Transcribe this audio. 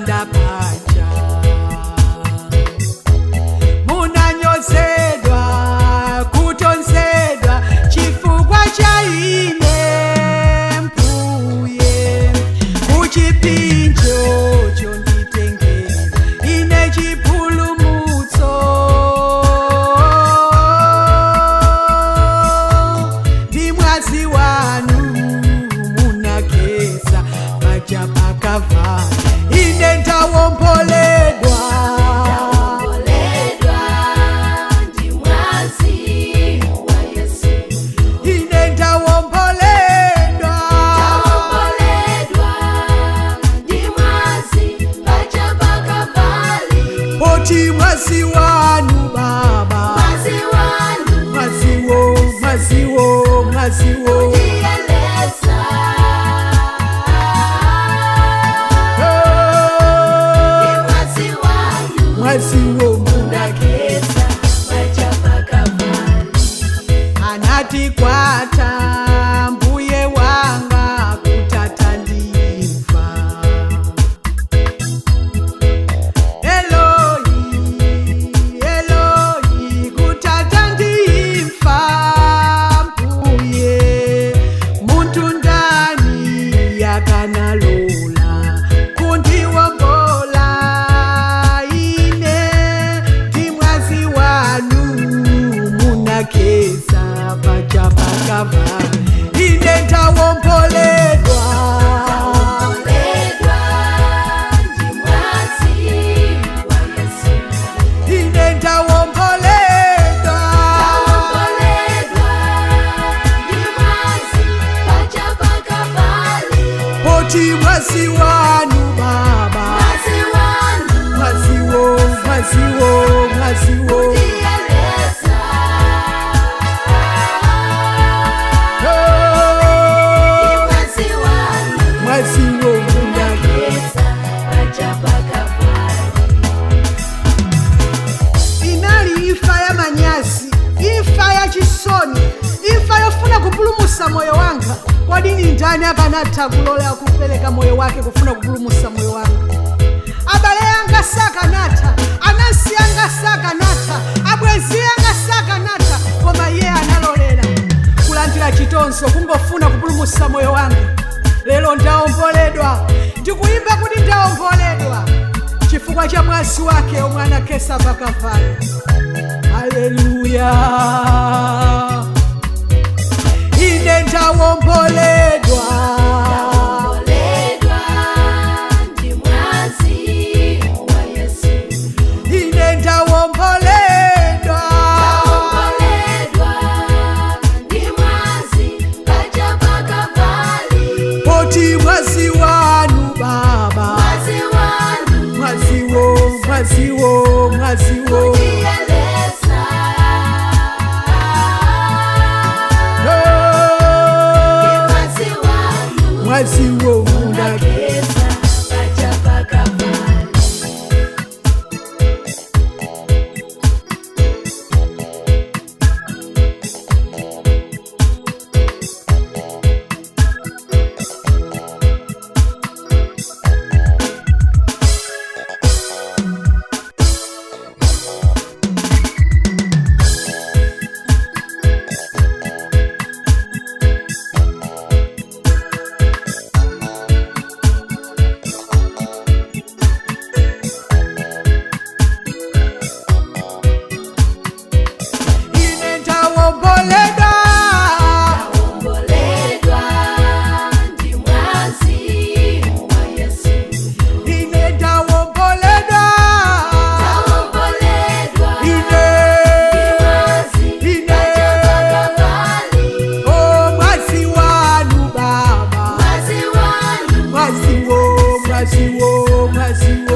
pamtanda paja. Munanyozedwa, kutonzedwa chifukwa cha ine mbuye. Kuchipinjo chonditengera ine chipulumutso. Ndi mwazi wanu munakhetsa paja pakava, ine ndawomboledwa. Ndawomboledwa ndi mwazi wa Yesu. Ine ndawomboledwa. Ndawomboledwa ndi mwazi paja pakavali. Poti mwazi wanu baba, Mwazi wanu mwaziwo, mwaziwo, mwaziwo. Ndiyelesa. Oh, Mwazi wanu mwaziwo munakhetsa paja pakavali. Anati kwata mbuye wanga kutata ndimfa. Eloi, Eloi, kutata ndimfa mbuye. Muntu ndani yakanalola kundiwombola ine, ndi mwazi wanu munakhetsa paja pakava, ine ndawomboledwa. Ndawomboledwa ndi mwazi wa Yesu. Ine ndawomboledwa. Ndawomboledwa ndi mwazi paja pakavali. Poti mwazi wanu baba, Mwazi wanu mwaziwo, mwaziwo, mwaziwo. Ndiyelesa. Oh, Mwazi wanu mwaziwo munakhetsa. munakhetsa paja pakavali. Inali imfa ya manyazi, imfa ya chisoni, imfa yofuna kupulumusa moyo wanga. Kodi ni ndani akanatha kulola kupereka moyo wake kufuna kupulumusa moyo wanga? Abale anga sakanatha, anansi anga sakanatha, abwenzi anga sakanatha, koma iye analolera kulandira chitonzo kungofuna kupulumusa moyo wanga. Lero ndawomboledwa, ndikuyimba kuti ndawomboledwa chifukwa cha mwazi wake omwe anakhetsa pakavali. Haleluya, ine ndawomboledwa. Ndawomboledwa ndi mwazi wa Yesu. Ine ndawomboledwa. Ndawomboledwa ndi mwazi paja pakavali. Poti mwazi wanu baba, Mwazi wanu mwaziwo, mwaziwo, mwaziwo. Ndiyelesa. Oh, Mwazi wanu mwaziwo munakhetsa. munakhetsa paja pakavali. Ine ndawomboledwa. Ndawomboledwa ndi mwazi wa Yesu. Ine ndawomboledwa. Ndawomboledwa Ine, ndi mwazi ine, paja pakavali. oh, mwazi wanu baba, Mwazi wanu mwaziwo, mwaziwo, mwaziwo.